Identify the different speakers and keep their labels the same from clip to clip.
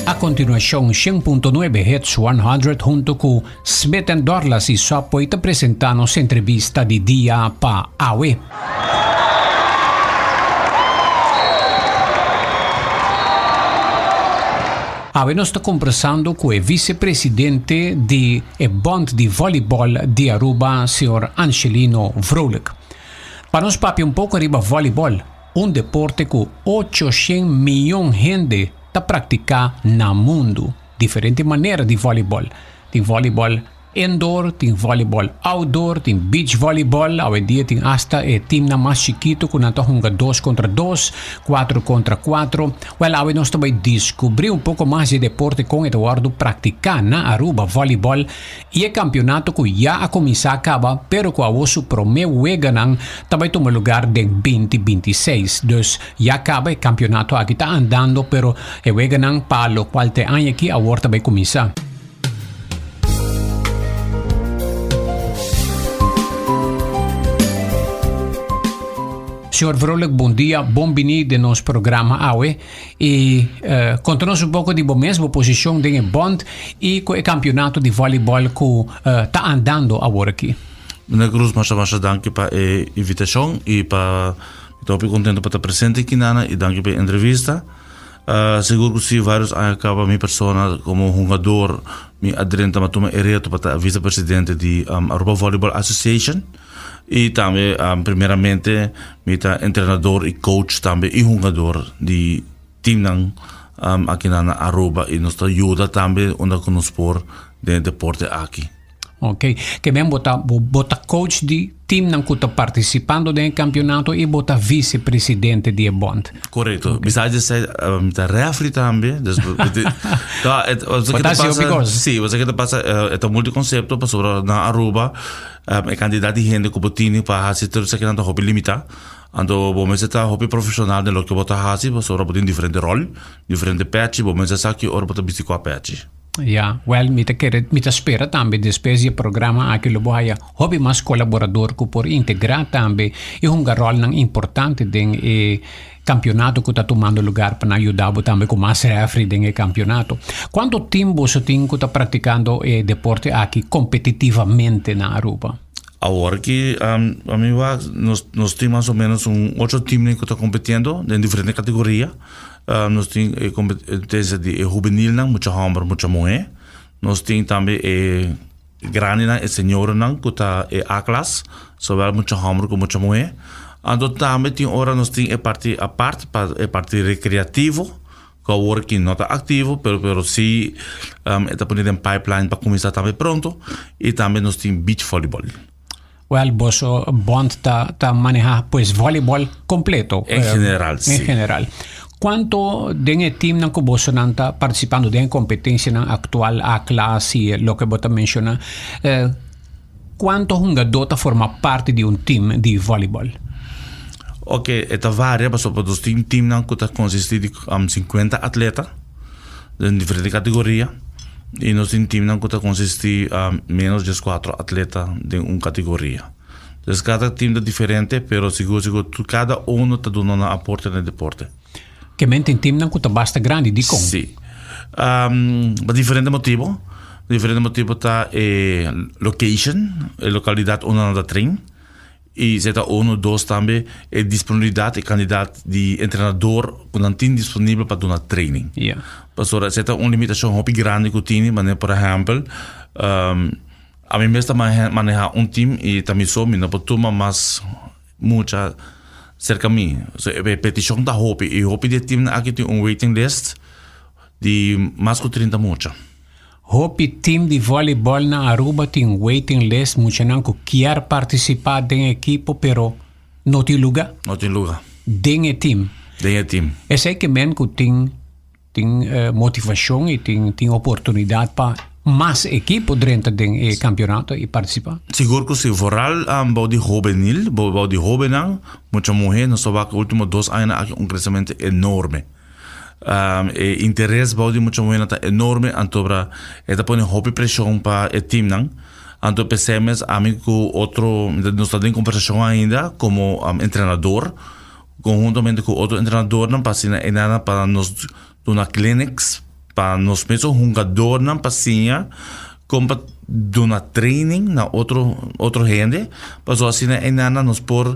Speaker 1: A continuacion 100.9 Hits 100 hunto cu Smith and Dorlas y Subway ta presenta nos entrevista di dia pa awe. Awe nos ta combersando cu e vicepresidente di e Bond di Volleyball di Aruba, señor Angelino Vrolijk. Pa nos papia un poco riba volleyball, un deporte cu 800 miyon hende ta practica na mundo. Diferente manera di volleyball. Tin volleyball indoor, tin volleyball outdoor, tin beach volleyball. Awendia tin hasta e teamnan mas chikito ku nan ta hunga dos kontra dos, kuatro kontra kuatro. Wèl, awe nos ta bai diskubrí un poko mas di e deporte kon e ta wòrdu praktiká na Aruba, volleyball, i e kampionato ku ya a kuminsá kaba pero ku awor su promé weganan ta bai tuma lugar den 2026. Dus ya kaba e kampionato aki ta andando pero e weganan pa lokual ta e aña aki awor ta bai kuminsá. Señor Vrolijk, bon dia, bon bini den nos programa awe. Y uh, conta nos un poco di bo mes, bo posicion den e bond y cu e campeonato di volleyball cu uh, ta andando awor aki.
Speaker 2: Meneer Cruz, masha masha danki pa e invitacion y pa mi ta hopi contento pa ta presente aki nana y danki pa e entrevista. Uh, sigur cu si varios aña caba mi persona como hungador mi a drenta ma tuma e reto pa ta vicepresidente di um, Aruba Volleyball Association. Y tambe primeramente mi ta entrenador y coach tambe y hungador di teamnan aki na Aruba y nos ta yuda tambe unda cu nos por den e deporte aki.
Speaker 1: Ok, ke men bo ta bo ta coach di teamnan cu ta participando den e campeonato y bo ta vice presidente di e bond.
Speaker 2: Correcto. Besides esei mi ta referee tambe. Dus ta et
Speaker 1: Bo ta haci hopi cos.
Speaker 2: Si, bo sa ke ta pasa e ta multiconcepto pasobra na Aruba E kantidat di hende ku bo tini pa hasi tur esakinan ta hopi limitá. Anto bo mester ta hopi profeshonal den loke bo ta hasi pasobra bo tin diferente ròl, diferente pèchi, bo mester sa ki ora bo ta bisti kua pèchi.
Speaker 1: Ya, wèl mi ta kere, mi ta spera tambe despues di e programa aki lo bo haya hopi mas kolaborador ku por integrá tambe i hunga ròlnan importante den e Campeonato cu ta tumando lugar pa nan yuda bo tambe cu mas refri den e campeonato. Cuanto team boso tin cu ta practicando e deporte aki competitivamente na Aruba?
Speaker 2: Awor ki ami wak nos nos tin mas o menos un ocho teamnan cu ta competiendo den diferente categoria. Nos tin e competencia di e hubenilnan, mucha homber, mucha muhe. Nos tin tambe e Grandinan e señoranan ku ta e A-klas, zowel mucha hòmber ku mucha muhé. Anto tambe tin ora nos tin e parti apart pa e parti rekreativo, ku awor aki no ta aktivo, pero pero si e ta pone den pipeline pa kuminsá tambe pronto. I tambe nos tin beach volleyball.
Speaker 1: Wèl, boso bònt ta ta manehá pues volleyball kompleto.
Speaker 2: En general,
Speaker 1: si. En general. Kuantu den e teamnan ku bosonan ta partisipando den e kompetensianan aktual, A-klas i loke bo ta menshoná, kuantu hungadó ta forma parti di un team di volleyball?
Speaker 2: Oke, e ta varia pasobra nos tin teamnan ku ta konsistí di sinkuenta atleta den diferente kategoria. I nos tin teamnan ku ta konsistí ménos djes kuatro atleta den un kategoria. Entonces kada team ta diferente, pero sigur sigur tur kada uno ta duna nan aporte na e deporte.
Speaker 1: Ke men tin teamnan ku ta basta grandi, dikon?
Speaker 2: Sí. Pa diferente motibu. Diferente motibu ta e location, e lokalidat unda nan ta train. I si ta uno, dos tambe e disponibilidat, e kandidat di entrenador ku nan tin disponibel pa duna training. Pasobra esei ta un limitashon hopi grandi ku tini, manera por ehèmpel, ami mes ta maneha un tim i ta mi so, mi no por tuma mas mucha serka mi. So e petishon ta hopi i hopi di e timnan aki tin un waiting list di mas ku 30 mucha.
Speaker 1: Hopi team di volleyball na Aruba tin waiting list, muchanan cu kier participa den ekipo pero no tin luga.
Speaker 2: No tin luga.
Speaker 1: Den e team.
Speaker 2: Den e team.
Speaker 1: Esey ke men cu tin tin motivacion y tin tin oportunidad pa mas ekipo drenta den e campeonato y participa.
Speaker 2: Sigur cu si, vooral bou di hobenil, bou di hobennan, mucha muhe, nos ta wak ultimo dos añanan aki un crecemento enorme. E interes bou di mucha muhernan ta enorme antobra e ta pone hopi preshon pa e teamnan. Anto p'esei mes ami ku otro nos ta den kombersashon ainda komo entrenador konhuntamente ku otro entrenadornan pa asina e nan pa nos duna clinics. pa nos mesun hungadornan pa siña kon pa duna training na otro otro hende pasobra asina einan nos por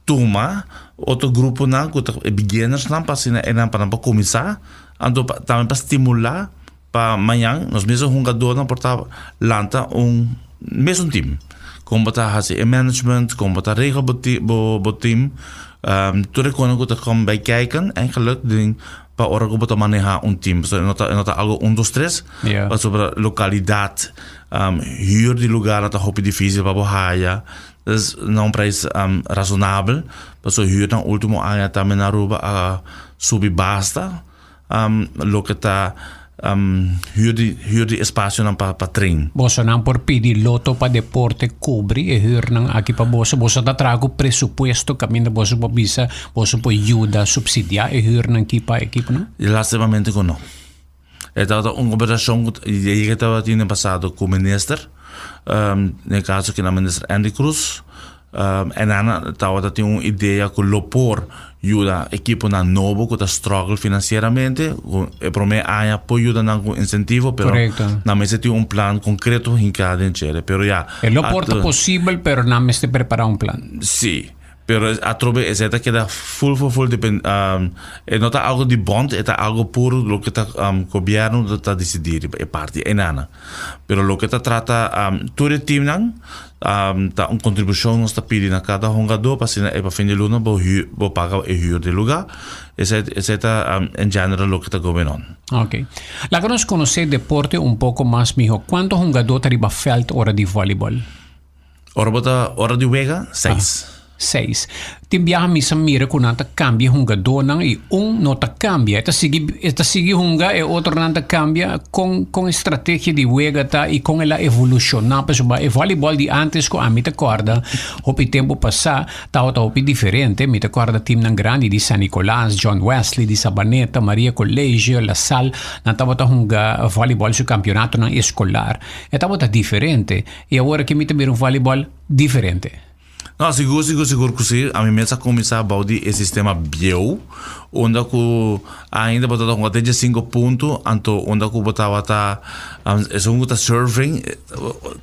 Speaker 2: tuma otro gruponan ku ta e beginnersnan pa asina einan pa nan por kuminsá anto pa tambe pa stimulá pa mañan nos mesun hungadornan por ta lanta un mesun team kon bo ta hasi e management kon bo ta regel bo bo bo team tur e konan ku ta kom bai kijken eigenlijk den pa ora ku bo ta maneha un team pasobra e no ta e no ta algo un dos tres pasobra lokalidat huur di lugarnan ta hopi dificil pa bo haya dus na un prijs rasonabel pasobra huurnan ultimo aña tambe na Aruba a subi basta. Loke ta huur di huur di espasionan pa pa train.
Speaker 1: Bosonan por pidi Lotto pa Deporte kubri e huurnan aki pa boso. Boso ta traha ku presupuesto kaminda boso por bisa boso por yuda supsidiá e huurnan ki pa ekiponan?
Speaker 2: Lastimamente ku no. E tabata un kombersashon ku yega tabatin den pasado ku minister, den e kaso kina minister Endy Croes. En nan tabata tin un idea ku lo por yuda ekiponan nobo ku ta struggle finansieramente. Ku e promé aña por yuda nan ku insentivo, pero nan mester tin un plan konkreto hinká den chere. Pero ya.
Speaker 1: E lo por ta posibel, pero nan mester prepará un plan.
Speaker 2: Sí. Pero atrobe esei ta keda full full full depen e no ta algo di bond, e ta algo puro loke ta gobierno ta disidí riba e parti einana. Pero loke ta trata tur e teamnan ta un kontribushon nos ta pidi na kada hungadó pa asina e pa fin di luna bo hür bo paga e hür di lugá. Esei esei ta en general loke ta going on.
Speaker 1: Ok. Laga nos konosé deporte un poko mas mihó. Kuantu hungadó ta riba vèlt ora di vòlibòl?
Speaker 2: Ora bo ta ora di wega, seis.
Speaker 1: Seis. Tin biaha mi sa mira ku nan ta kambia hungadónan i un no ta kambia. E ta sigui e ta sigui hunga, e otronan ta kambia. Kon kon e strategia di wega ta i kon el a evolushoná? Pasobra e vòlibòl di ántes ku ami ta kòrda hopi tempu pasá tabata hopi diferente. Mi ta kòrda timnan grandi di San Nicolas, John Wesley, di Sabaneta, Maria Colegio, La Salle. Nan tabata hunga vòlibòl su kampionatonan eskolar. E tabata diferente. I awor aki mi ta mira un vòlibòl diferente.
Speaker 2: No, sigur, sigur, sigur ku si. Ami mes a kuminsá bou di e sistema bieu, unda ku ainda bo tabata hunga te diesinko punto, anto unda ku bo tabata esun ku ta serving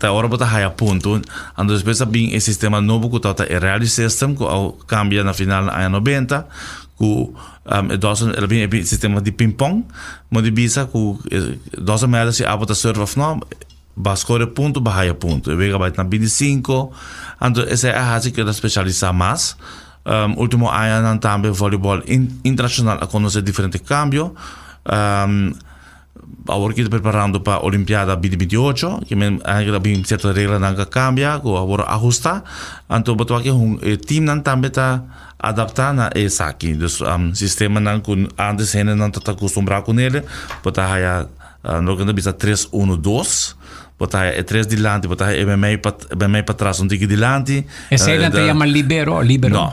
Speaker 2: ta ora bo ta haya punto. Anto despues a bin e sistema nobo ku tabata e rally system ku a kambia na final na aña nobenta ku e doesn't el a bin e sistema di ping pong, mo di bisa ku doesn't matter si abo ta serve of no. Ba score punto, ba haya punto. E wega bai na 25. Anto esei a hasi ku el a spesialisá mas. Um, último añanan tambe voleibol in, internashonal a konosé diferente kambio. Um, awor ki ta preparando pa Olimpiada 2028, ke men eigenlijk a bin sierto reglanan ka kambia, ku awor a ahustá. Anto bo ta wak e teamnan tambe ta adaptá na esaki. Dus um, sistemanan ku antes hendenan ta akustumbrá kunele, bo ta haya Loke nan ta bisa tres uno dos, bo ta haya e tres dilanti, bo ta haya e memei pa memei patras un tiki dilanti.
Speaker 1: Esei nan ta yama libero o libero?
Speaker 2: No,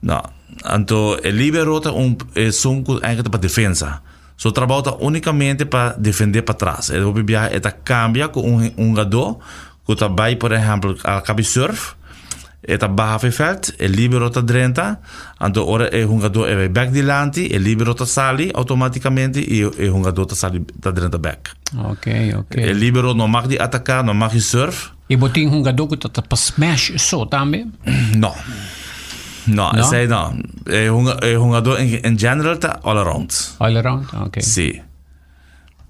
Speaker 2: no. Anto e libero ta un esun ku eigenlijk ta pa defensa. Su trabou ta unikamente pa defende patras. E hopi biaha e ta kambia ku un hungadó ku ta bai por ehèmpel a kabi sùrf, e ta baha for e vèlt, e libero ta drenta, anto ora e hungadó e bai bèk dilanti, e libero ta sali outomátikamente i e hungadó ta sali ta drenta bèk.
Speaker 1: Ok, ok.
Speaker 2: E libero no mag di ataká, no mag di sùrf.
Speaker 1: I bo tin hungadó ku ta ta pa smash so tambe?
Speaker 2: No. No, esei no. E hungadó en general ta all around.
Speaker 1: All around, ok.
Speaker 2: Sí.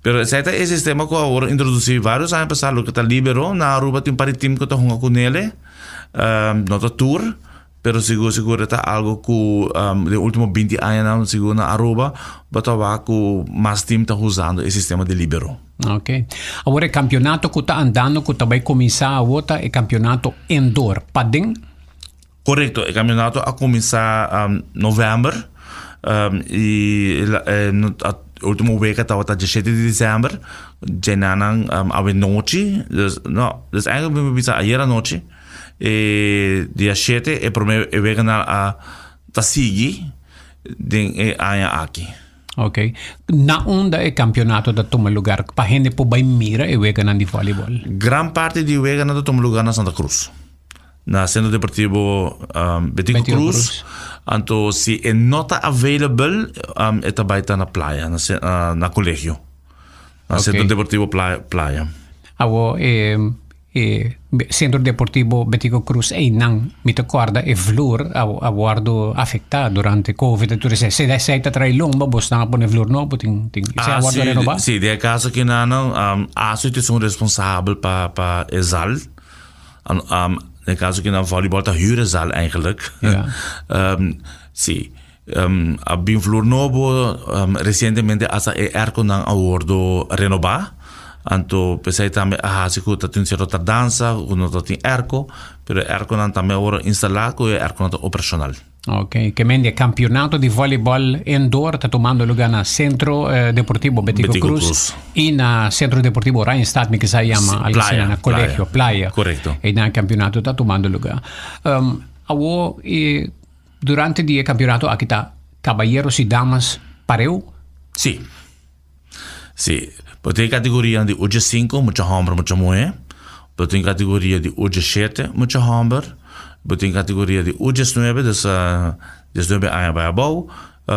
Speaker 2: Pero esei ta e sistema ku a wòrdu introdusí vários aña pasá, loke ta libero. Na Aruba tin un par di tim ku ta hunga ku nele. No ta tur, pero sigur sigur e ta algu ku den último binti añanan sigur na Aruba bo ta wak ku mas tim ta usando e sistema di libero.
Speaker 1: Ok. Awor e kampionato ku ta andando ku ta bai kuminsá awor ta e kampionato indoor. Paden?
Speaker 2: Korekto, e kampionato a kuminsá novèmber i e último wega tabata diesshete di desèmber. Djenanan awenochi, dus no, dus eigenlijk mi por bisa ayer anochi, e dia shete e promé e weganan a ta sigui den e aña aki.
Speaker 1: Ok. Na unda e kampionato ta tuma lugar pa hende por bai mira e weganan di vòlibòl?
Speaker 2: Gran parti di weganan ta tuma lugar na Santa Cruz. Na Centro Deportivo um, Betico Cruz. Cruz. Anto si e no ta available, um, e ta bai ta na playa, na, na, na colegio. Na Centro Deportivo Playa. Playa.
Speaker 1: Awo e e Centro Deportivo Betico Croes einan mi ta corda e vloer a a wordo afecta durante Covid en tur esei. Esei esei ta trae lomba bosnan a pone vloer nobo tin tin esei a
Speaker 2: Ah,
Speaker 1: wordo
Speaker 2: sí,
Speaker 1: renoba?
Speaker 2: sí, den e caso kinanan um, ASU ta esun responsabel pa pa e zal. An um, den e caso kinan volleyball ta huur e zal eigenlijk.
Speaker 1: Ja.
Speaker 2: Um, sí. Um, a bin vloer nobo, um, recientemente hasta e airconan a wordo renoba. Anto pesey tambe a haci cu ta tin cierto tardanza, cu no ta tin airco, pero e airconan tambe a wordo instala cu e airconan ta operacional.
Speaker 1: Ok, ke men di e campeonato di volleyball indoor ta tumando lugar na Centro eh, Deportivo Betico,
Speaker 2: Betico
Speaker 1: Cruz,
Speaker 2: Cruz.
Speaker 1: y na Centro Deportivo Oranjestad, mi kisa yama,
Speaker 2: Sí,
Speaker 1: algo asina,
Speaker 2: Playa,
Speaker 1: na Colegio, Playa.
Speaker 2: Correcto.
Speaker 1: E na campeonato ta tumando lugar. Um, awo, e Durante di e campeonato aki ta caballeros y damas pareu?
Speaker 2: Sí. Sí. Bo tin categorianan di ocho cinco, mucha homber, mucha muhe. Bo tin categoria di ocho shete, mucha homber. Bo tin categoria di ocho nuebe, dus diesnuebe aña bai abou,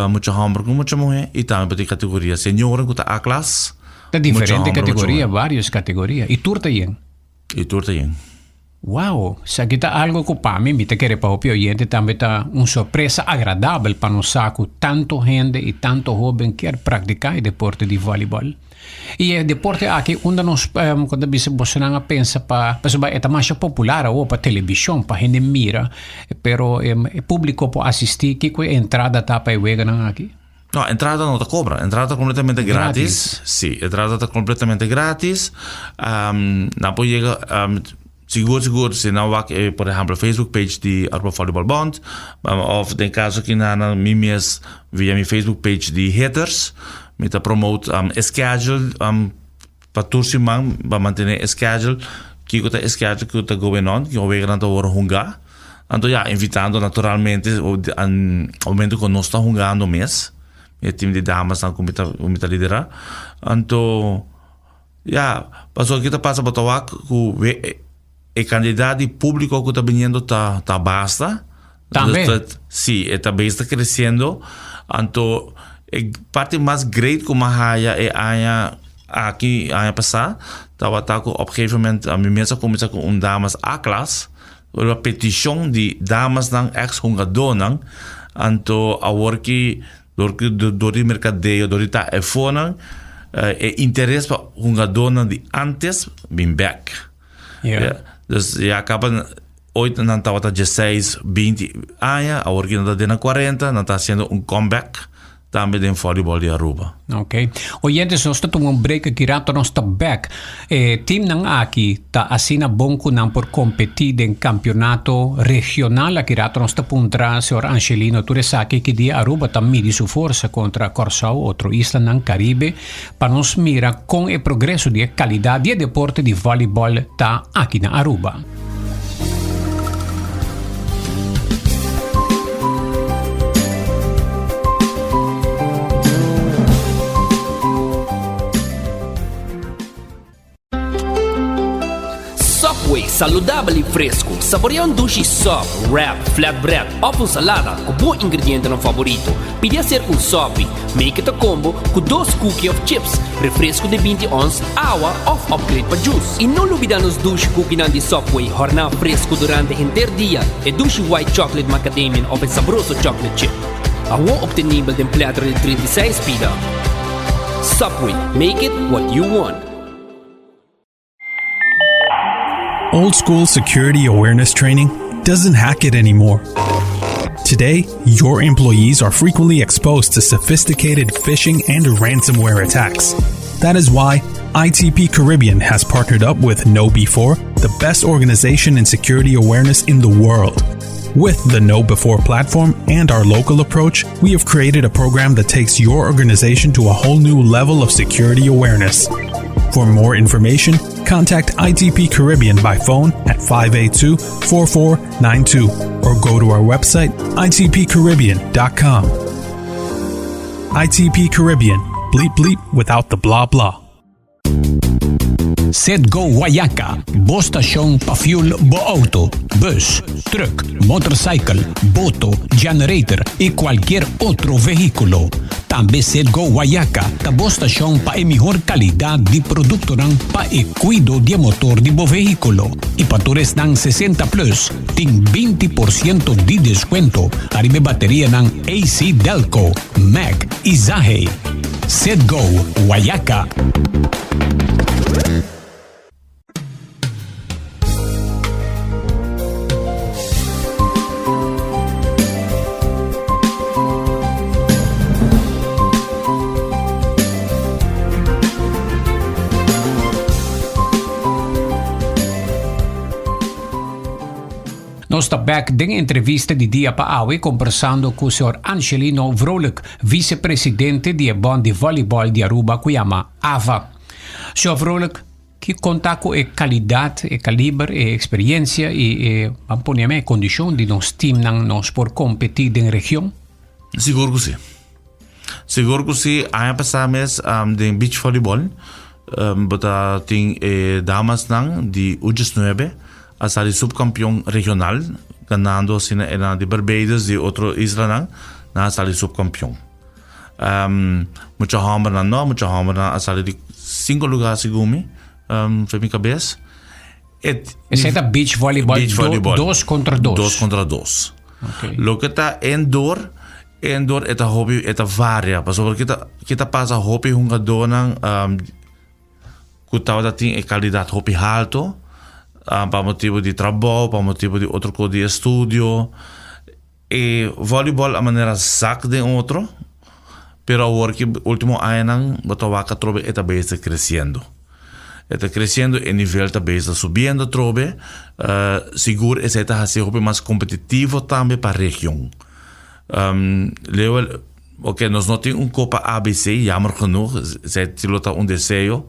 Speaker 2: mucha homber cu mucha muhe. Y tambe bo tin categoria senioren cu ta A-klas.
Speaker 1: Ta diferente categoria, varios categoria. Y tur ta yen?
Speaker 2: Y tur ta yen.
Speaker 1: Wow! Esaki ta algo ku pa mi, mi ta kere pa hopi oyente tambe ta un sorpresa agradabel pa nos sa ku tanto hende i tanto hoben kier praktiká e deporte di volleyball. I e deporte aki unda nos ku ta bisa bosonan a pensa pa pasobra e ta masha popular awor pa televishon pa hende mira pero e publiko por asistí kiko e entrada ta pa e weganan aki?
Speaker 2: No, entrada no ta cobra. Entrada ta completamente gratis. Sí, entrada ta completamente gratis. Um, nan por yega, um, sigur, sigur, si nan wak, eh, por ejemplo, Facebook page di Aruba Volleyball Bond, um, of den caso ki nan, nan mi mes via mi Facebook page di Hitters, mi ta promote, um, e schedule, um, pa tur siman, pa mantene e schedule, kiko ta e schedule ku ta going on, ki wega nan ta worde hunga. Anto ya, invitando naturalmente al momento ku nos ta hungando mes, e team di damasnan ku mi ta ku mi ta lidera. Anto ya, pasobra ki ta pasa bo ta wak ku e kandidat di públiko ku ta biniendo ta ta basta.
Speaker 1: Tambe?
Speaker 2: Si, e ta bes ta kresiendo. Anto e parti mas great ku mi a haya e aña aki, aña pasá, tabata ku op gegeven moment mi mes a kuminsá ku un damas A-klas. Riba petishon di damasnan ex hungadónan, anto awor ki dor ki dor di merkadeo, dor di ta efonan, e interes pa hungadónan di antes bin bèk.
Speaker 1: Ja.
Speaker 2: Dus ya kaba ooit nan tabata dieseis, binti aña, awor ki nan ta den nan kuarenta, nan ta hasiendo un comeback. Tambe den volleyball di Aruba.
Speaker 1: Ok. Oyentes, nos ta tuma un break aki rato, nos ta back. E teamnan aki ta asina bon cu nan por competi den campeonato regional. Aki rato nos ta puntra señor Angelino tur esaki ki dia Aruba ta midi su forsa contra Corsou, otro islanan Caribe, pa nos mira con e progreso di e calidad di e deporte di volleyball ta aki na Aruba.
Speaker 3: Subway, saludabel y fresco. Saborea un dushi sub, wrap, flatbread of un salada cu bo ingredientenan favorito. Pidi acerca un sopi. Make it a combo cu dos cookie of chips, refresco di binti ons, awa of upgrade pa juice. Y no lubida nos dushi cookienan di Subway horná fresco durante henter dia, e dushi white chocolate macadamian of e sabroso chocolate chip. Awo obtenibel den platter di 36 pida. Subway, make it what you want.
Speaker 4: Old school security awareness training doesn't hack it anymore. Today, your employees are frequently exposed to sophisticated phishing and ransomware attacks. That is why ITP Caribbean has partnered up with KnowBe4, the best organization in security awareness in the world. With the KnowBe4 platform and our local approach, we have created a program that takes your organization to a whole new level of security awareness. For more information, contact ITP Caribbean by phone at 582 4492 or go to our website itpcaribbean.com. ITP Caribbean, bleep bleep without the blah blah.
Speaker 1: Set Go Wayaca, bo stashon pa fuel bo auto, bus, truck, motorcycle, boto, generator y cualkier otro vehiculo. Ta. Tambe Citgo Wayaca ta bo stashon pa e mihor calidad di productonan pa e cuido di e motor di bo vehiculo. Y pa tur esnan 60 plus tin 20% di descuento ariba e baterianan AC Delco, Mack y Zahe. Citgo Wayaca. Nos ta bek den entrevista di dia pa awe kombersando ku señor Angelino Vrolijk, vicepresidente di e bond di volleyball di Aruba ku yama AVA. Señor Vrolijk, Ki konta ku e kalidat, e kaliber, e eksperiencia i e, ban pone amé, e kondishon di nos teamnan nos por kompetí den region?
Speaker 2: Sigur ku si. Sigur ku si. Aña pasá mes den beach volleyball bo ta tin e damasnan di U diesnuebe a sali subkampion regional ganando asina e nan di Barbados di otro islanan nan a sali subkampion. Mucha hòmbernan no, mucha hòmbernan a sali di sinku lugá segun mi, for mi kabes.
Speaker 1: Esei ta beach volleyball,
Speaker 2: Beach volleyball.
Speaker 1: Dos kontra dos.
Speaker 2: Dos kontra dos.
Speaker 1: Okay.
Speaker 2: Loke ta indoor, indoor e ta hopi, e ta varia. Pasobra kita, kita pasa hopi hungadónan ku tabata tin e kalidat hopi halto, pa motibu di trabou, pa motibu di otro kos di estudio. E volleyball a manera zak den otro, pero awor ki ultimo añanan bo ta wak atrobe e ta bezig creciendo. E ta creciendo, e nivel ta bezig subiendo atrobe. Sigur esei ta haci hopi mas competitivo tambe pa region. Leo, ok, nos no tin un Copa ABC, jammer genoeg, esei si lo ta un deseo,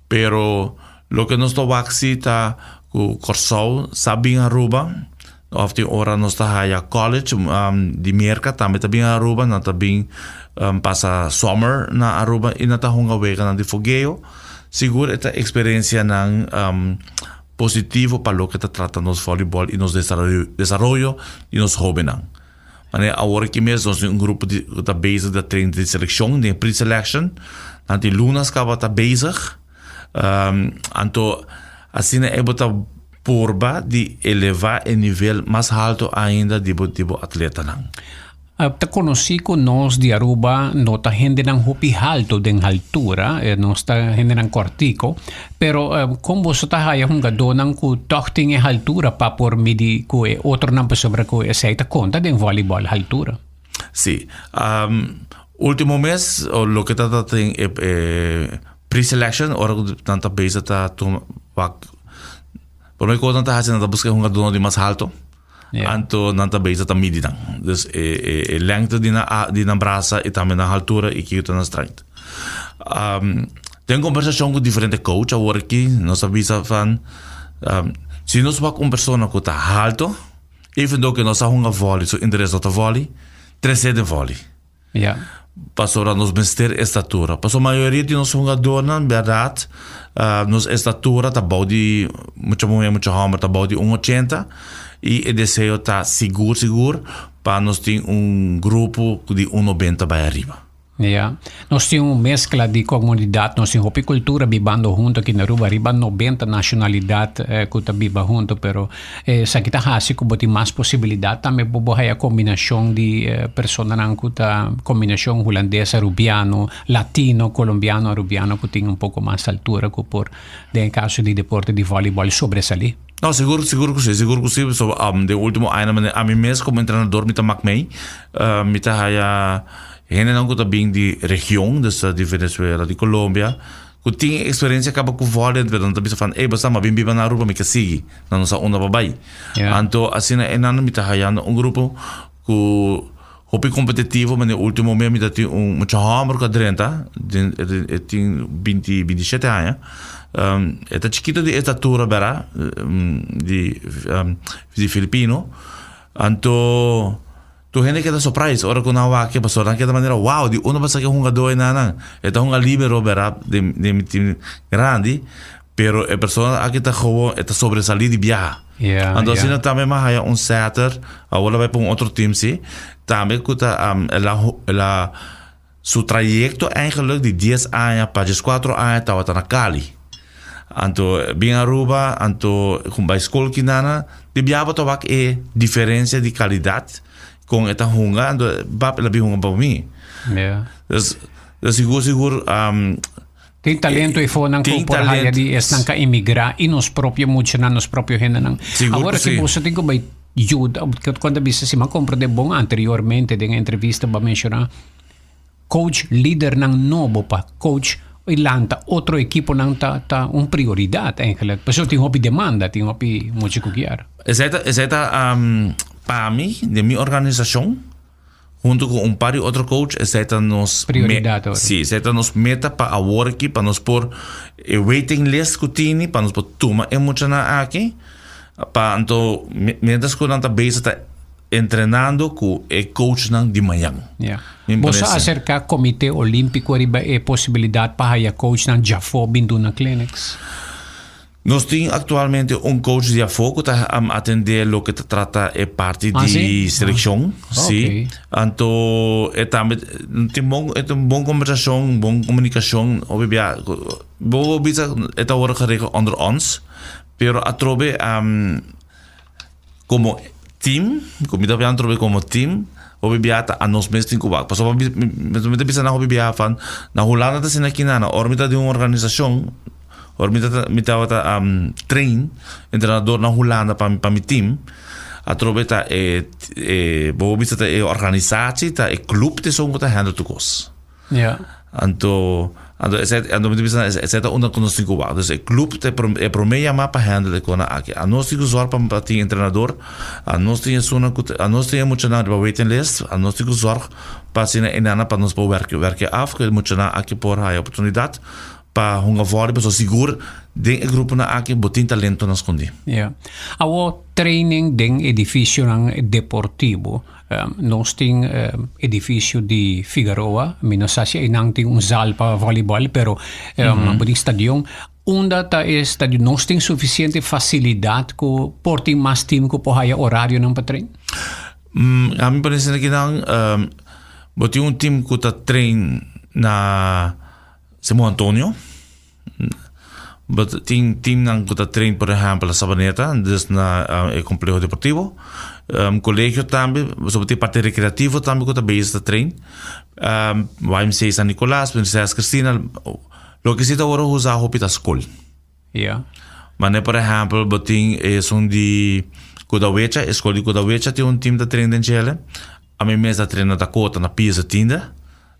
Speaker 2: pero loke nos ta wak si ta cu Corsou sa bin Aruba, Of tin ora nos ta haya college di Merca tambe ta bin Aruba, nan ta bin pasa summer na Aruba y nan ta hunga weganan di fogeo. Sigur e ta experiencianan positivo pa loke ta trata nos volleyball y nos desaroyo di nos hobennan. Manera awor aki mes nos tin un grupo di ku ta bezig ta train di seleccion den pre-selection. Nan tin lunas kaba ta bezig. Anto asina e bo ta Purba di elevá e nivel mas halto ainda di bo di bo atletanan.
Speaker 1: Ta konosí ku nos di Aruba no ta hendenan hopi halto den haltura, nos ta hendenan kòrtiku, pero kon boso ta haya hungadónan ku tòg tin e haltura pa por midi ku e otronan pasobra ku esei ta konta den vòlibòl, haltura?
Speaker 2: Sí. Último mes loke ta ta tin e Pre-selection, ora ku nan ta bezig ta tuma wak prome kos nan ta hasi nan ta buska e hungadónan di mas halto.
Speaker 1: Ja.
Speaker 2: Anto nan ta bezig ta midi nan. Dus e e e lengte di nan a di nan brasa i tambe nan haltura i kiko ta nan strength. Den kombersashon ku diferente coach awor aki nos a bisa van si nos wak un persona ku ta halto even though ke no sa hunga volley su interes no ta volley trese den volley.
Speaker 1: Ja.
Speaker 2: Pasobra nos mester estatura. Pasobra mayoria di nos hungadornan, bèrdat, nos estatura ta bou di, mucha muhé, mucha hòmber ta bou di un ochenta i e deseo ta sigur sigur pa nos tin un grupo di un nobenta bai ariba.
Speaker 1: Ja. Nos tin un meskla di komunidat, nos tin hopi kultura bibando hunto aki na Aruba, riba nobenta nashonalidat ku ta biba hunto, pero Esaki ta hasi ku bo tin mas posibilidat tambe bo por haya kombinashon di personanan ku ta kombinashon hulandes, arubiano, latino, kolombiano, arubiano ku tin un poko mas altura ku por den e kaso di deporte di vòlibòl sobresalí.
Speaker 2: No, sigur, sigur ku si, sigur ku si. Pasobra den ultimo añanan manera ami mes komo entrenador mi ta mak mei, mi ta haya hendenan ku ta bin di region, dus di Venezuela, di Colombia, Ku tin e eksperensia kaba ku vòlei anto nan ta bisa van ey basta mi a bin biba na Aruba mi ke sigui nan no sa unda pa bai. Anto asina e nan mi ta hayando un grupo ku hopi kompetitivo manera ultimo mes mi ta tin un mucha hòmber ku a drenta den e tin binti binti shete aña e ta chikito di estatura bera di di filipino anto Tur hende keda surprise ora ku nan wak e pasobra nan keda manera wow di unda bo sa ke hungadó e nan. E ta hunga libero bera den den mi team grandi pero e persona aki ta gewoon e ta sobresalí di biaha. Anto asina tambe mi a haya un setter awor a bai pa un otro team si tambe ku ta el a el a. Su trayecto eigenlijk di 10 aña pa 14 aña tabata na Cali. Anto bin Aruba, anto con bay school kinana, di biaba tawak e diferencia di calidad con e ta hunga, anto bap el a bin hunga pa mi. Dus, dus sigur sigur
Speaker 1: Tin talento e fonan ku por haya di esnan ka emigrá i nos propio muchanan, nos propio hendenan.
Speaker 2: Sigur
Speaker 1: Awor
Speaker 2: ku
Speaker 1: aki
Speaker 2: si.
Speaker 1: boso tin ku bai yuda, kuando bisa si mi a komprendé bon anteriormente den e entrevista bo a menshoná coach lidernan nobo pa coach i lanta otro ekiponan ta ta un prioridat eigenlijk. Pasobra tin hopi demanda, tin hopi mucha ku kier.
Speaker 2: Esei ta esei ta pa mi, den mi organisashon, Hunto cu un par di otro coach, esey ta nos
Speaker 1: Prioridad ora.
Speaker 2: Sí, esey ta nos meta pa awor aki, pa nos por e waiting list cu tini, pa nos por tuma e muchanan aki, pa anto mientras cu nan ta bezig ta entrenando cu e coachnan di mañan.
Speaker 1: Ja.
Speaker 2: Mi
Speaker 1: Boso
Speaker 2: parece.
Speaker 1: acerca Comite Olimpico riba e posibilidad pa haya coachnan djafó bin duna clinics?
Speaker 2: Nos tin actualmente un coach di afó cu ta atende loke ta trata e parti
Speaker 1: Ah,
Speaker 2: di
Speaker 1: sí?
Speaker 2: seleccion.
Speaker 1: Ah,
Speaker 2: Sí.
Speaker 1: ok.
Speaker 2: Anto e tambe tin bon, e tin bon conversacion, bon comunicacion. Hopi bia, bo bo bisa e ta worde geregeld onder ons, pero atrobe como team, cu mi ta hablando atrobe como team, hopi bia ta a nos mes tin cu wak. Pasobra mi, mi ta bisa nan hopi bia van, na Hulanda ta asina aki nan, ora mi ta den un organisacion, Ora mi ta mi tabata train entrenador na Hulanda pa pa mi team, atrobe ta e e bo por bisa ta e organisatie, ta e club ta esun ku ta handle tur kos.
Speaker 1: Ja.
Speaker 2: Anto anto esei anto mi ta bisa esei ta unda ku nos tin ku wak. Dus e club ta e prome yama pa handle e kosnan aki. Anos tin ku zorg pa pa tin entrenador, anos tin esunnan ku ta anos tin e muchanan riba waiting list, anos tin ku zorg pa asina e nana pa nos por werk werk af ku e muchanan aki por haya oportunidat Pa hunga vòlei pasobra sigur den e gruponan aki bo tin talentonan skondí.
Speaker 1: Ja. Awo training den edificionan deportivo. Nos tin edificio di Figaroa, mi no sa si einan tin un zaal pa volleyball, pero bo tin stadion. Unda ta e stadion? Nos tin suficiente facilidad ku por tin mas team ku por haya horarionan pa train?
Speaker 2: Ami parece na kinan bo tin un team ku ta train na Simon Antonio, But tin teamnan ku ta train por ehèmpel na Sabaneta, dus na e kompleho deportivo. Kolegio tambe, pasobra tin parti rekreativo tambe ku ta bezig ta train. YMCA San Nicolas, Prinses Cristina, loke si ta wòrdu usa hopi ta skol.
Speaker 1: Ja.
Speaker 2: Mane por ehèmpel bo tin esun di Kudawecha, e skol di Kudawecha tin un team ta train den djele. Ami mes ta train na Dakota na Piso Tinda.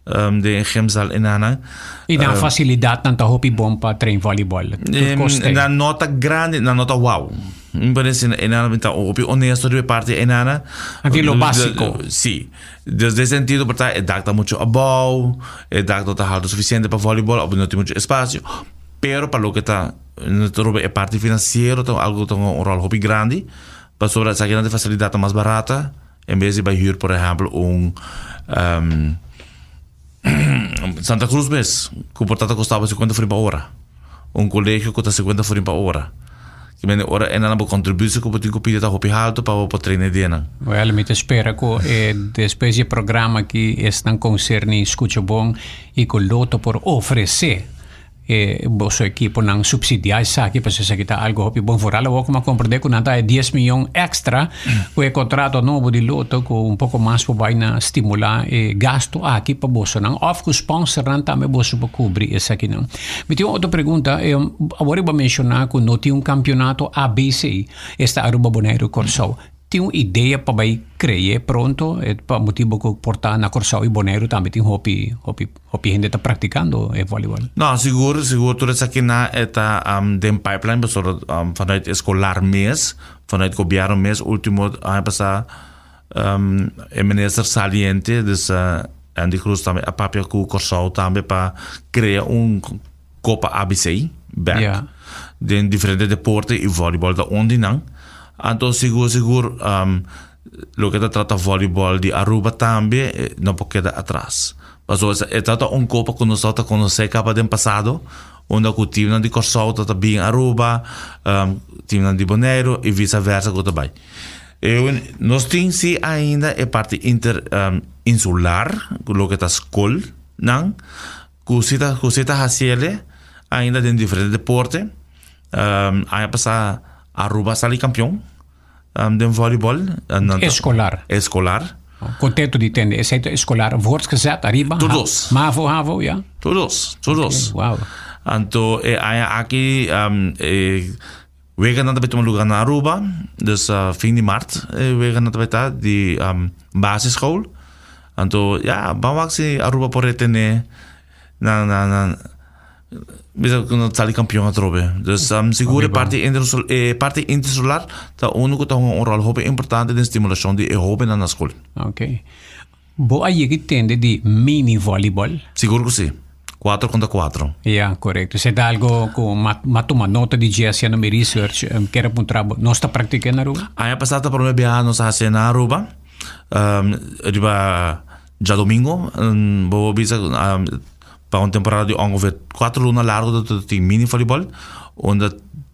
Speaker 2: Den gymzaal en nan.
Speaker 1: Y nan facilidadnan ta hopi bon pa train volleyball. Tur cos t'ey.
Speaker 2: Nan no ta grandi, nan no ta wow. Mi parece e nan ta hopi honesto riba e parti e nan.
Speaker 1: Nan tin lo basico.
Speaker 2: Si. Dus den sentido por ta e dak ta mucho abou, e dak no ta halto suficiente pa volleyball of no tin mucho espacio. Pero pa loke ta riba e parti financiero ta algo ta hunga un rol hopi grandi pasobra esaki nan tin facilidad ta mas barata. En bes di bai huur por ehempel un Santa Cruz mes, ku por ta ta kostaba 50 florin pa ora. Un kolegio ku ta 50 florin pa ora. Ki mende ora e nan bo kontribusie ku bo tin ku pidi ta hopi haltu pa bo por train e dianan.
Speaker 1: Wel, mi ta spera ku e despues di e programa aki esnan konserni skucha bon i ku Lotto por ofresé E boso ekiponan subsidiá esaki pasobra esaki ta algo hopi bon. Foral awor ku mi a komprendé ku nan ta haña dies miyon èkstra ku e kontrato nobo di Lotto ku un poko mas por bai na stimulá e gastu aki pa bosonan òf ku spònsernan tambe boso por kubri esakinan. Mi tin un otro pregunta. Awor bo a menshoná ku no tin un kampionato ABC, esta Aruba, Boneiru, Kòrsou. Tin un idea pa bai kreye pronto pa motibo ku por ta na Kòrsou i Boneiru tambe tin hopi hopi hopi hende ta praktikando e volleyball.
Speaker 2: No, sigur, sigur tur esakinan e ta den pipeline pasobra vanuit eskolar mes, vanuit gobièrnu mes ultimo aña pasá e minister saliente dus Andy Croes tambe a papia ku Kòrsou tambe pa krea un Copa ABC bek den diferente deporte y volleyball ta un di nan. Anto sigur sigur loke ta trata volleyball di Aruba tambe no por keda atras. Pasobra e ta un copa cu nos tabata conoce caba den pasado unda cu teamnan di Corsou ta bin Aruba, teamnan di Boneiru y vice versa cu ta bay. Nos tin si ainda e parti inter insular loke ta scol. nan ku si ta ku si ta hasiele ainda den diferente deporte. Aña pasá Aruba a sali kampion den vòlibòl.
Speaker 1: Eskolar.
Speaker 2: Eskolar.
Speaker 1: Contento di tende. Esei ta eskolar voortgezet ariba?
Speaker 2: Tur dos.
Speaker 1: Mavo, havo, ya?
Speaker 2: Tur dos, tur dos.
Speaker 1: Okay, wow.
Speaker 2: Anto e aña aki e weganan ta bai tuma luga na Aruba, dus fin di mart e weganan ta bai ta di basisschool. Anto ya, ban wak si Aruba por retene nan nan nan Bisa ku no sali kampion atrobe. Dus sigur e parti e parti insular ta unu ku ta hunga un ròl hopi importante den stimulashon di e hóbennan na skol.
Speaker 1: Ok. Bo a yega i tende di mini volleyball?
Speaker 2: Sigur ku si. Kuatro kontra kuatro.
Speaker 1: Ya, korekto. Esei ta algo ku m'a tuma nota di dje hasiendo mi research. Mi kier a puntra bo, nos ta praktik'é na Aruba?
Speaker 2: Aña pasá ta promé biaha nos a hasié na Aruba. Riba djadomingo bo bisa Pa un temporada di ongeveer cuatro luna largo ta tin mini volleyball unda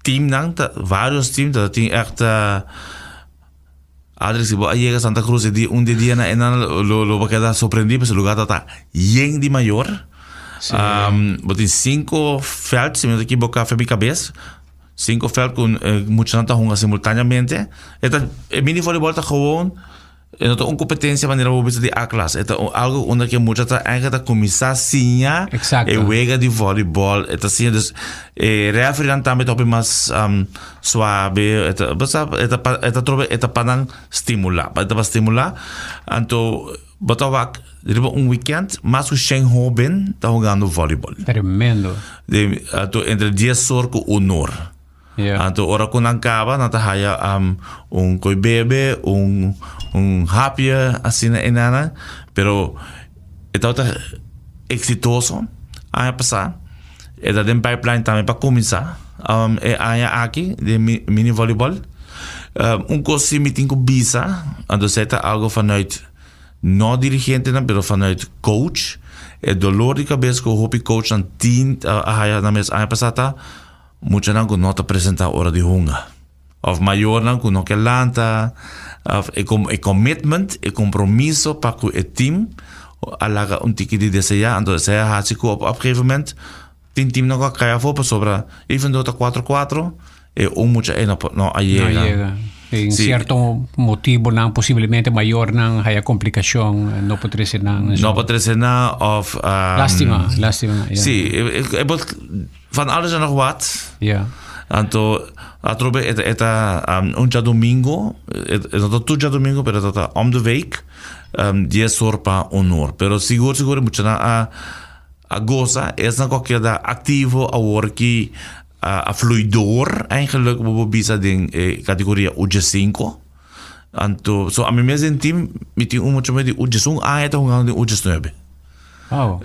Speaker 2: teamnan ta varios team ta tin echt Adri si bo a yega Santa Cruz e dia un di e dianan enan lo lo bo keda sorprendí pasobra e lugar ta ta yen di mayor.
Speaker 1: Sí.
Speaker 2: Bo tin cinco veld si mi no ta ekiboká fe mi kabes cinco veld ku muchanan ta hunga simultaneamente e ta e mini volleyball ta gewoon E no ta un competencia manera bo bisa di A-klas. E ta un algo unda ke mucha ta eigenlijk ta cuminsa siña
Speaker 1: Exacto.
Speaker 2: e wega di volleyball. E ta siña dus e referee nan tambe ta hopi mas um, suave. E ta, bo sa, e ta pa, e ta trobe, e ta pa nan stimula. E ta pa stimula. Anto bo ta wak riba un weekend mas ku shen hoben ta hungando volleyball.
Speaker 1: Tremendo.
Speaker 2: De, anto entre dies or ku un or.
Speaker 1: Yeah.
Speaker 2: Anto ora ku nan kaba nan ta haya um, un koi bebe, un, un hapje, asina e nana. Pero e tabata exitoso aña pasá. E ta den pipeline tambe pa kuminsá um, e aña aki den mi, mini volleyball. Um, un kos si mi tin ku bisa, anto esei ta algo vanuit no dirigentenan pero vanuit coach. E dolor di kabes ku hopi coachnan tin a haya nan mes aña pasá ta Muchanan ku no ta presentá ora di hunga òf mayornan ku no ke lanta òf e e commitment, e kompromiso pa ku e tim a laga un tiki di deseá. Anto esei a hasi ku op op gegeven moment tin timnan ku a kai afó pasobra even though ta kuatro kuatro e un mucha ei no por no a yega.
Speaker 1: No a yega. En
Speaker 2: Sí.
Speaker 1: cierto motibonan posiblemente mayornan haya complicacion no por trece nan.
Speaker 2: No por trece nan òf
Speaker 1: Lástima, lástima. Ja.
Speaker 2: Sí, e e por Van alles en nog wat.
Speaker 1: Ja.
Speaker 2: Anto atrobe e ta e ta un djadomingo, e no ta tur djadomingo pero e ta om de week dies or pa un or. Pero sigur sigur e muchanan a a gosa, esnan ku a keda aktivo awor ki a flui door eigenlijk bo por bisa den e kategoria U diesinko. Anto so ami mes den team mi tin un mucha di U diesun aña ta hungando den U diesnuebe.
Speaker 1: Wow.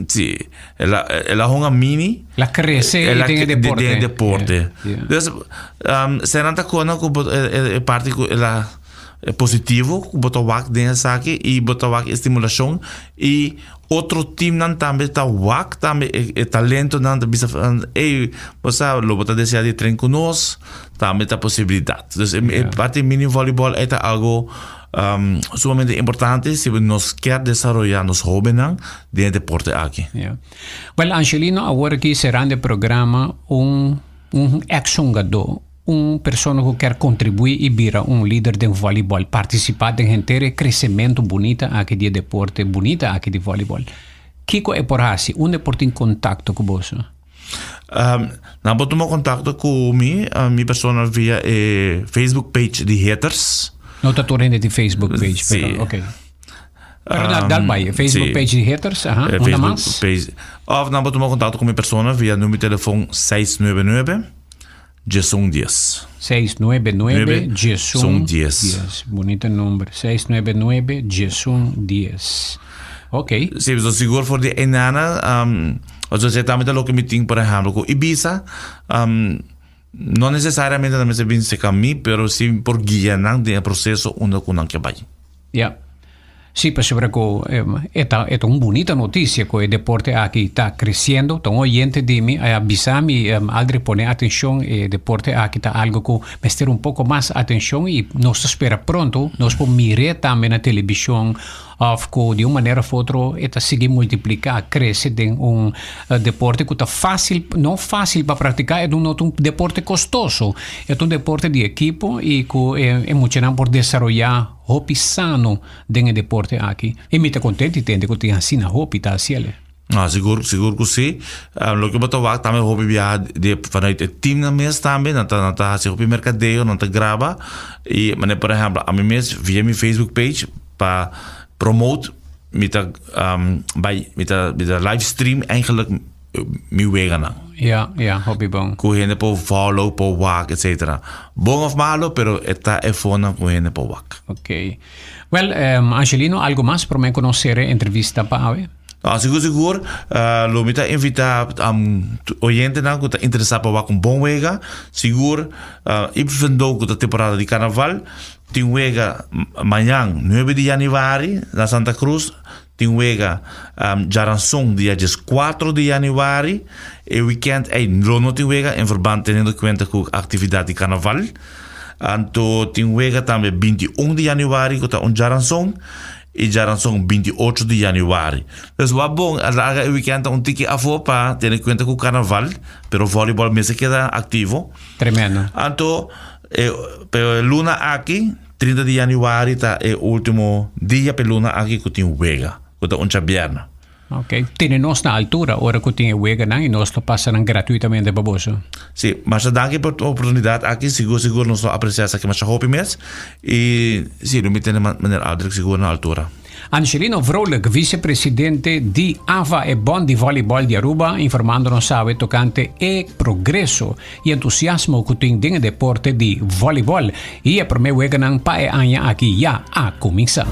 Speaker 2: Sí, el a, el a hunga mini.
Speaker 1: La crece
Speaker 2: El a
Speaker 1: den e deporte.
Speaker 2: Den e deporte.
Speaker 1: Yeah, yeah.
Speaker 2: Dus, senan ta kona ku bo, e, e, e parti ku el a e positivo ku bo ta wak den esaki i bo ta wak e stimulashon i otro teamnan tambe ta wak tambe e, e talentonan ta bisa ey, bo sa lo bo ta desea di train ku nos, tambe ta posibilidat. Dus e, e parti mini volleyball e ta algo Sumamente importante si nos kier desaroya nos hobennan den e deporte aki.
Speaker 1: Ja. Wel Angelino, awor aki serando e programa un un ex hungadó, un persona ku kier kontribuí i bira un lider den vòlibòl, partisipá den henter e kresementu bunita aki di e deporte bunita aki di vòlibòl. Kiko e por hasi? Unda e por tin kontakto ku boso?
Speaker 2: Nan por tuma kontakto ku mi, mi persona via e Facebook page di Hitters.
Speaker 1: No ta tur hende tin Facebook page,
Speaker 2: Sí.
Speaker 1: pero ok. Pero da, dal bai, Facebook
Speaker 2: sí.
Speaker 1: page di Hitters, aha,
Speaker 2: Eh,
Speaker 1: unda
Speaker 2: Facebook
Speaker 1: mas?
Speaker 2: page. Of nan por tuma kontakto ku mi persona via numero di telefon 699 1110.
Speaker 1: 699
Speaker 2: Nueve,
Speaker 1: 11
Speaker 2: son dies.
Speaker 1: 10. Bonito nomber. 699 1110. Ok.
Speaker 2: Sí, so sigur for di enana, um, o sea, tambe ta loke mi tin, por ehemplo, ku Ibiza, um, no necesariamente nan mester bin cerca mi, pero sí por guia nan den e proceso unda ku nan ke bai.
Speaker 1: Ja. Sí, pasobra ku e ta e ta un bunita notisia ku e deporte aki ta kresiendo. Ta un oyente di mi a bisa mi, Aldrich pone atenshon, e deporte aki ta algu ku mester un poko mas atenshon i nos ta spera pronto nos por mir'é tambe na telebishon òf ku di un manera òf otro e ta sigui multipliká, krese den un deporte ku ta fásil, no fásil pa praktiká, e no ta un deporte kostoso, e ta un deporte di ekipo i ku e muchanan por desaroyá Hopi sano den e deporte aki. I mi ta kontent di tende ku tin asina hopi ta hasiel.
Speaker 2: Ah, sigur, sigur ku si. Loke bo ta wak tambe hopi biaha di vanuit e teamnan mes tambe, nan ta nan ta hasi hopi merkadeo, nan ta graba. I manera por ehèmpel ami mes via mi Facebook page pa promote mi ta bai mi ta mi ta live stream eigenlijk mi weganan.
Speaker 1: Ja, ja, hopi bon.
Speaker 2: Ku hende por follow, por wak, etcetera. Bon of malo, pero e ta e forma ku hende por wak.
Speaker 1: Ok. Well, um, Angelino, algo mas promé ku nos sere entrevista pa awe?
Speaker 2: No, sigur sigur, uh, lo mi ta invita um, oyentenan ku ta interesá pa wak un bon wega. Sigur, uh, even though ku ta temporada di karnaval, tin wega mañan 9 di januari na Santa Cruz, Tin wega djaranson dia dieskuatro di yanüari. E wikènt ei lo no tin wega en verband teniendo kuenta ku aktividat di karnaval. Anto tin wega tambe bintiun di yanüari ku ta un djaranson i djaranson bintiocho di yanüari. Dus wak bon a larga e wikènt ta un tiki afó pa tene kuenta ku karnaval, pero vòlibòl mester keda aktivo.
Speaker 1: Tremendo.
Speaker 2: Anto e pero e luna aki. 30 di januari ta e ultimo dia p'e luna aki ku tin wega, ku ta un djabièrnè.
Speaker 1: Ok, tene nos na altura ora ku tin e weganan i nos lo pasa nan gratuitamente pa boso.
Speaker 2: Sí, masha danki pa e oportunidat aki, sigur sigur nos lo apresiá esaki masha hopi mes i sí, lo mi tene meneer Aldrich sigur na altura.
Speaker 1: Angelino Vrolijk, vicepresidente di AVA e Bond di Volleyball di Aruba, informando nos awe tocante e progreso y entusiasmo cu tin den e deporte di volleyball y e prome weganan pa e aña aki ya a cuminsa.